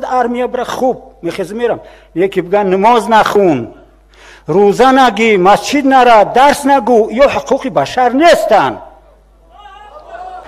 мақсад армия бира хуб мехезам мерам. Яке биган намоз нахун, рӯза нагӣ, масҷид нара, дарс нагӯ, ё ҳуқуқи башар нестанд.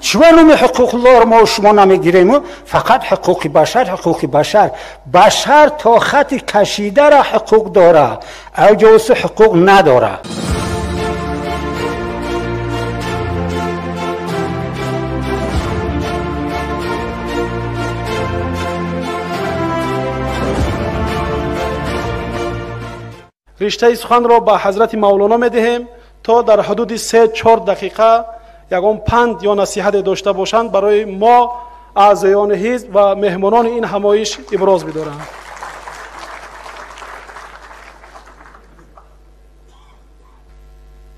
Чива номи ҳуқуқлор мо шумо намегирем? Фақат ҳуқуқи башар, ҳуқуқи башар. Башар то хати кашидара ҳуқуқ дора, авҷоси ҳуқуқ надора. Риштаи суханро ба ҳазрати Мавлоно медиҳем то дар ҳудуди 3-4 дақиқа ягон панд ё насиҳате дошта бошанд барои мо аъзоёни ҳизб ва меҳмонони ин ҳамоиш иброз бидоранд.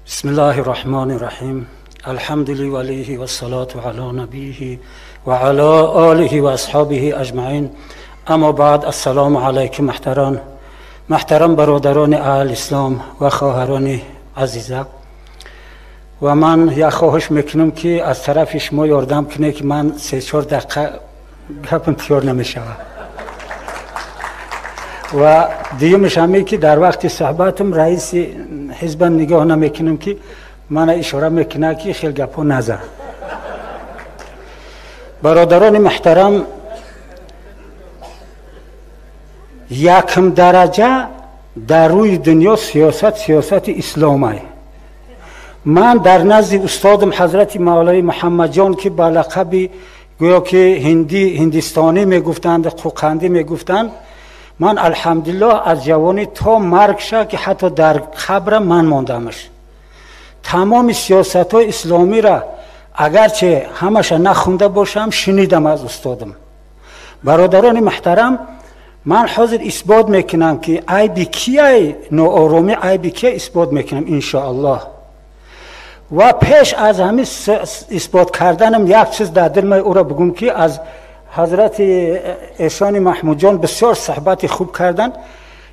بسم الله الرحمن الرحیم. الحمد لله والصلاة على نبيه وعلى آله وأصحابه أجمعين. اما بعد، السلام علیکم محترم برادران اهل اسلام و خواهران عزیزه. و من یک خواهش میکنم که از طرف شما یاردم کنه که من 3-4 دقیقه گپم تیار نمیشود. و دیگمش همی که در وقت صحبتم رئیس حزب نگاه نمیکنم که من اشاره میکنه که خیلی گپو نزن. برادران محترم، یکم درجه در روی دنیا سیاست سیاست اسلامه. من در نزد استادم حضرت مولوی محمد جان که با لقب گویا که هندی هندستانی میگفتند، قوقندی میگفتند، من الحمدلله از جوانی تا مرگ شد که حتی در قبر من ماندمش. تمام سیاست های اسلامی را اگرچه همش نخونده باشم شنیدم از استادم. برادران محترم، من حاضر اثبات میکنم که عیب کیه ناآرامی، عیب کیه اثبات میکنم انشاءالله. و پیش از همین اثبات کردنم یک چیز در دل من او را بگم که از حضرت ایشان محمود جان بسیار صحبت خوب کردن.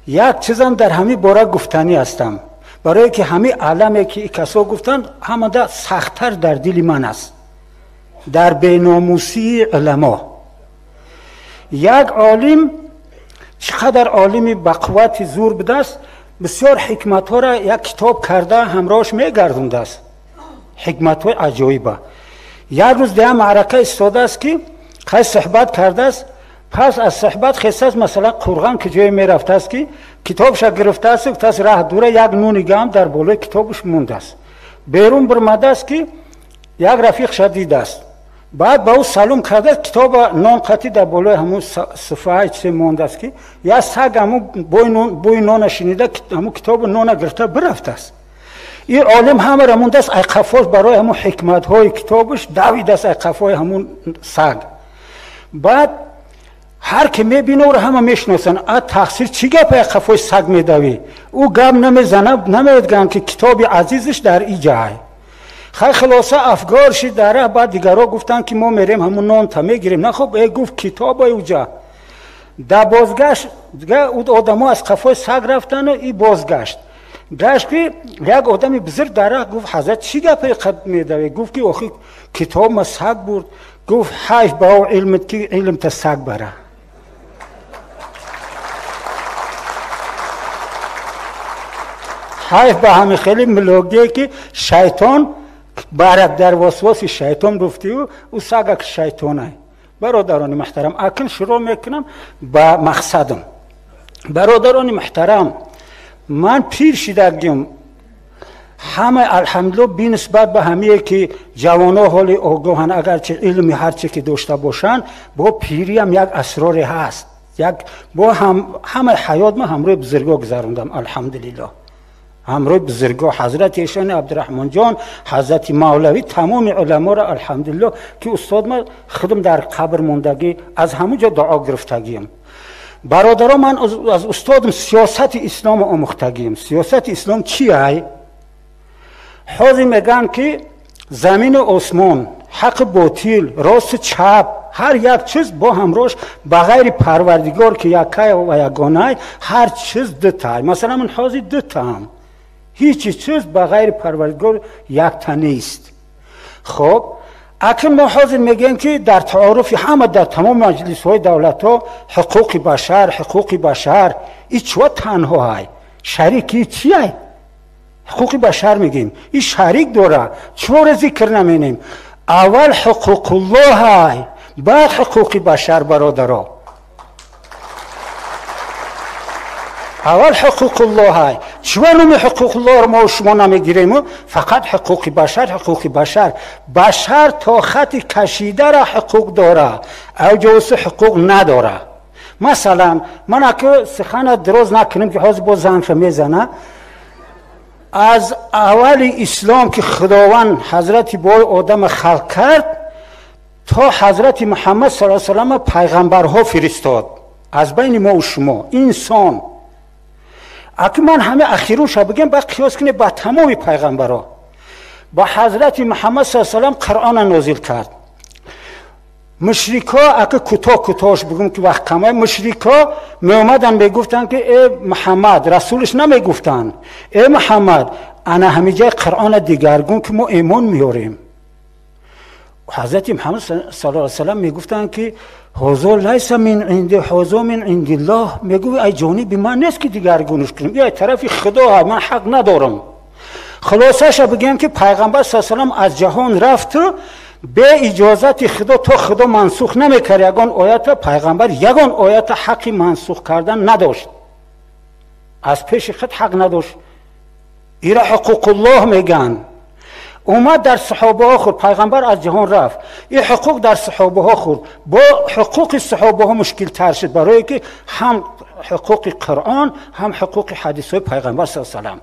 یک چیزم در همین باره گفتنی هستم، برای که همین عالمی که کسا گفتن همه در سخت‌تر در دل من است، در بیناموسی علما. یک عالم چقدر عالمی با قوت زور بدست، بسیار حکمت ها را یک کتاب کرده همراهش میگردونده است، حکمت های عجایبه. یک روز در معرکه استاده است که خیلی صحبت کرده است، پس از صحبت خیسته است، مثلا قرغان که جای میرفته است که کتابش گرفته است، گفته راه دوره یک نون گام در بالای کتابش مونده است. بیرون برمده است که یک رفیق شدید است، بعد با او سلام کرده است، کتاب نان قطی در بالای همون صفحه چه مونده است که یا سگ همون بوی نان شنیده همون کتاب نان گرفته برفته است. این عالم همه را مونده است، ای قفاش برای همون حکمت های کتابش دوید است، ای قفای همون سگ. بعد هر که میبینه او را همه میشناسن، تقصیر چی گپ ای قفای سگ میدوی؟ او گپ نمیزنه، نمیگن که کتاب عزیزش در ای جای. خیلی خلاصه افگار شد در. بعد دیگرها گفتن که ما میریم همون نان تا میگیریم. نه خب ای گفت کتاب اوجا. در بازگشت دیگه او آدم‌ها از قفای سگ رفتن و ای بازگشت. گشت که یک آدمی بزرگ در گفت حضرت چی گپ قد میدوی؟ گفت که آخه کتاب ما سگ برد. گفت حیف با او علمت که علم تا سگ بره. حیف به همه خیلی ملوگیه که شیطان برک در وسواس شیطان رفتی و او سگک شیطانه. برادران محترم، اکنون شروع میکنم با مقصدم. برادران محترم، من پیر شدگیم، همه الحمدلله بی نسبت به همه که جوانا حال آگاهن، اگرچه علمی هرچه که داشته باشن، با پیری هم یک اسرار هست. یک با هم همه حیات ما همراه بزرگا گذروندم الحمدلله. همراه بزرگا حضرت ایشان عبدالرحمن جان، حضرت مولوی، تمام علما را الحمدلله که استاد ما خودم در قبر موندگی از همونجا دعا گرفتگیم. برادران، من از استادم سیاست اسلام آموختگیم. سیاست اسلام چیه؟ حاضر میگن که زمین و آسمان، حق باطل، راست چپ، هر یک چیز با همراهش بغیر پروردگار که یکه و یگانه، هر چیز دو تا. مثلا من حاضر دو تا هم، هیچ چیز بغیر پروردگار یک تا نیست. خب Акнун мо ҳозир мегӯем ки дар таоруфи ҳама дар тамоми маҷлисҳои давлатҳо ҳуқуқи башар, ҳуқуқи башар и чиво танҳо ҳай? Шарики чиай? Ҳуқуқи башар мегӯем, и шарик дора, чиворо зикр наменем? Аввал ҳуқуқуллоҳ ҳай, баъд ҳуқуқи башар, бародаро. Аввал ҳуқуқуллоҳ ҳай. Чиво номи ҳуқуқуллоҳро мо шумо намегирему? Фақат ҳуқуқи башар, ҳуқуқи башар. Башар то хати кашидара ҳуқуқ дора, авҷоси ҳуқуқ надора. Масалан, ман аку сухана дроз накунем ки ҳозир боз занфа мезана. Аз аввали ислом ки Худованд ҳазрати бой одама халқ кард то ҳазрати Муҳаммад саллаллоҳу алайҳи васаллам пайғамбарҳо фиристод аз байни мо ва шумо инсон. Аки ман ҳама ахирунша бигем, баъд қиёс кунед ба тамоми пайғамбарҳо. Ба ҳазрати Муҳаммад саллаллоҳу алайҳи васаллам Қуръона нозил кард. Мушрикҳо, аки кӯтоҳ кӯтоҳш бигум ки вақт камай, мушрикҳо меомаданд мегуфтанд ки э Муҳаммад, расулш намегуфтанд, э Муҳаммад, ана ҳамиҷаи Қуръона дигаргун ки мо имон меорем. Ҳазрати Муҳаммад саллаллоҳу алайҳи васаллам мегуфтанд ки ҳозо лайса мин инди, ҳозо мин индиллоҳ. Мегӯ ай ҷониби ман нест ки дигаргунш кунем, ай тарафи Худо, ман ҳақ надорам. Хулосаша бигӯем ки пайғамбар саллаллоҳу алайҳи васаллам аз ҷаҳон рафту бе иҷозати Худо то Худо мансух намекард ягон оята, пайғамбар ягон оята ҳаққи мансух кардан надошт, аз пеши худ ҳақ надошт. Ира ҳуқуқуллоҳ мегӯянд. Омад дар саҳобаҳо хӯрд, пайғамбар аз ҷаҳон рафт, ин ҳуқуқ дар саҳобаҳо хӯрд. Бо ҳуқуқи саҳобаҳо мушкилтар шуд, барое ки ҳам ҳуқуқи Қуръон, ҳам ҳуқуқи ҳадисҳои пайғамбар саллаллоҳу алайҳи васаллам.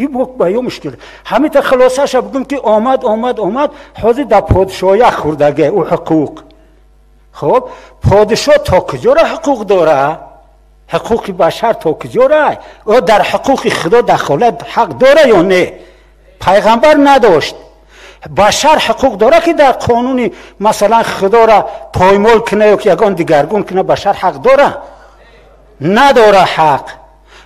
Ин ба ё мушкил. Ҳамита хулосаша бигӯм ки омад, омад, омад, ҳозир дар подшоҳия хӯрдаге ӯ ҳуқуқ. Хоб, подшоҳ то куҷора ҳуқуқ дора? Ҳуқуқи башар то куҷора? Ӯ дар ҳуқуқи Худо дахолат ҳақ дора ё не? Пайғамбар надошт. Башар ҳуқуқ дора ки дар қонуни масалан Худоро поймол куна ё ки ягон дигаргун куна, башар ҳақ дора? Надора ҳақ.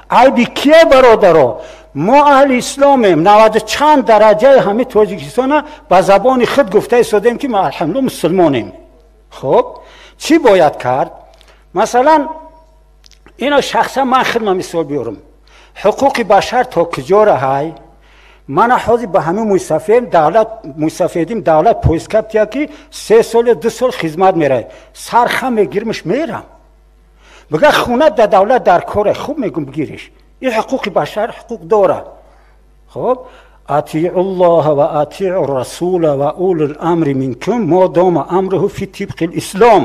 Айби кие, бародаро? Мо аҳли исломем, наваду чанд дараҷаи ҳамаи Тоҷикистона ба забони худ гуфта истодем ки мо алҳамдулиллоҳ мусулмонем. Хоб, чӣ бояд кард? Масалан, ино шахсан ман худма мисол биёрам. Ҳуқуқи башар то куҷора ҳай? Мана ҳозир ба ҳамин мусафедим давлат, мусафедим давлат поискаптия ки 3 сол ё 2 сол хизмат мерай. Сарха мегирмиш мерам. Бигӯ хона дар давлат дар коре, хуб мегум бигириш. Ин ҳуқуқи башар ҳуқуқ дора. Хоб, атиу ллоҳ ва атиу расула ва улул амри минкум мо дома амруҳу фи тибқи лислом.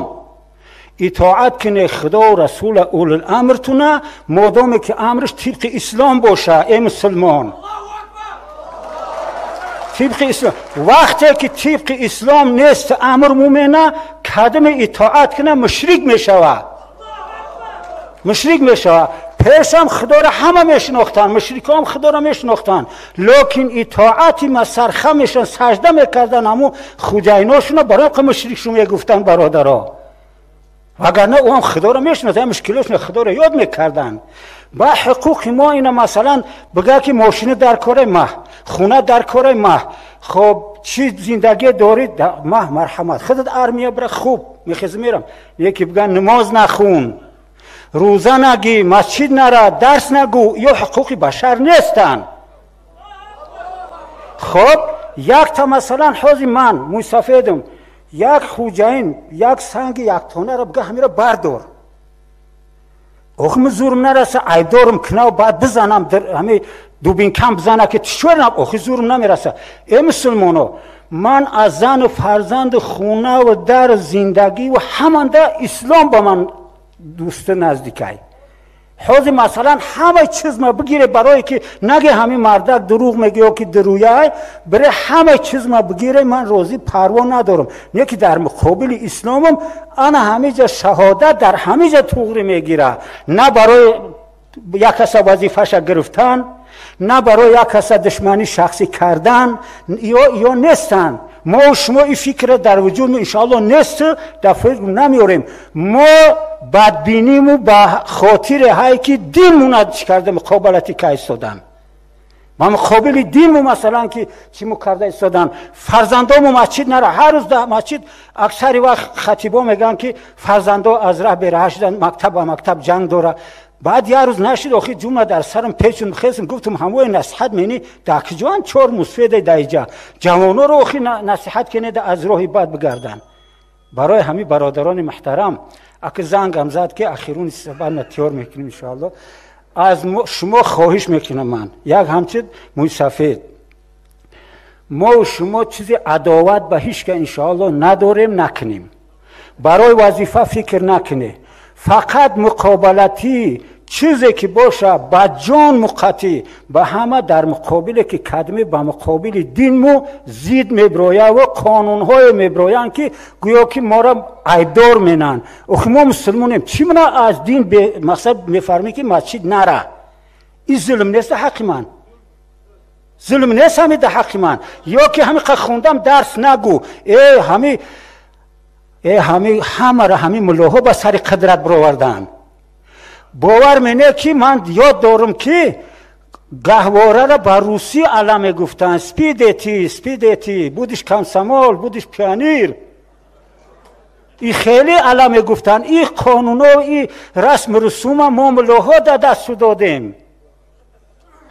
Итоат куне Худо расула улул амртуна модоме ки амрш тибқи ислом боша, э мусулмон. Тибқи ислом. Вақте ки тибқи ислом нест амр мумена, кадами итоат куна мушрик мешава. Мушрик мешава. Пешам Худоро ҳама мешинохтанд, мушрикҳоам Худоро мешинохтанд, лекин итоати масарха мешон, сажда мекарданд ҳамун хуҷайношуна, барои ки мушрикшу мегуфтанд, бародаро. Вагарна ӯ ҳам Худоро мешинохт, мушкилошна Худоро ёд мекарданд. Ба ҳуқуқи мо ина масалан бигӯ ки мошина дар кораи маҳ, хона дар кораи маҳ, хоб чӣ зиндагӣ дорӣ маҳ, марҳамат, худат армия бира, хуб мехезам мерам. Яке бигӯ намоз нахун, рӯза нагӣ, масҷид нара, дарс нагӯ, ё ҳуқуқи башар нестанд. Хоб, якта масалан ҳозир ман мусафедам, як хуҷаин як санги яктонаро бигӯ ҳамиро бардор. Охи мо зурм нараса, айбдорум кунав, баъд бизанам, ҳами дубинкам бизана ки чӣ охи зурм намераса. Э мусулмоно, ман аз зану фарзанду хонаву дар зиндагиву ҳаманда ислом ба ман дӯсти наздикай. Ҳозир масалан ҳамаи чизма бигире, барое ки наге ҳамин мардак дурӯғ мегӯ ё ки дурӯяй, бире ҳамаи чизма бигире, ман розӣ парво надорам. Не ки дар муқобили исломам ана ҳамиҷа шаҳодат дар ҳамиҷа туғри мегира. На барои як каса вазифаша гирифтан, на барои як каса душманӣ шахсӣ кардан, ё нестанд. Мо шумо ин фикра дар вуҷуд иншоаллоҳ нест, дар фикр намеорем. Мо бадбиниму ба хотире ҳай ки дин муна чӣ карда муқобалати ка истодан. Ба муқобили динму масалан ки чӣ мо карда истодан, фарзандому масҷид нара. Ҳар рӯз дар масҷид аксари вақт хатибо мегӯянд, ки фарзандо аз раҳ бераҳа шудан, мактаб ба мактаб ҷанг дора. Баъд як рӯз нашид, охи ҷумла дар сарам печун хезм, гуфтам ҳамои насиҳат мени дакҷоан чор мусфеда даиҷа ҷавоноро охи насиҳат кенеда аз роҳи бад бигарданд. Барои ҳами бародарони муҳтарам, аки зангам зад, ки ахируни баъд тиёр мекунем иншоалло. Аз шумо хоҳиш мекунам, ман як ҳамчун мӯйсафед, мо шумо чизи адоват ба ҳеҷ ка иншоалло надорем, накунем. Барои вазифа фикр накунед, фақат муқобалатӣ чизе ки боша ба ҷон муқатӣ ба ҳама дар муқобиле ки кадме ба муқобили динму зид меброяд ва қонунҳое меброянд, ки гӯё ки моро айбдор менанд. Охи мо мусулмонем, чӣ мана аз дин мақсад мефармӣ, ки масҷид нара? Ин зулм нест ҳаққи ман? Зулм нест ҳами да ҳаққи ман? Ё ки ҳами қа хондам дарс нагӯ, э ҳами э ҳами ҳамара ҳами муллоҳо ба сари қудрат бироварданд. Бовар мене, ки ман ёд дорам, ки гаҳворара ба русӣ ала мегуфтанд: «Спи, дети, спи, дети, будешь комсомол, будешь пионер». И хеле ала мегуфтанд. И қонуно, и расму русума мо муллоҳо да дасту додем.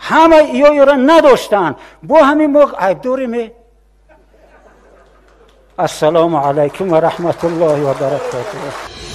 Ҳама иёёра надоштанд, бо ҳамин мо айбдорем. Ассалому алайкум ва раҳматуллоҳи ва баракатуҳ.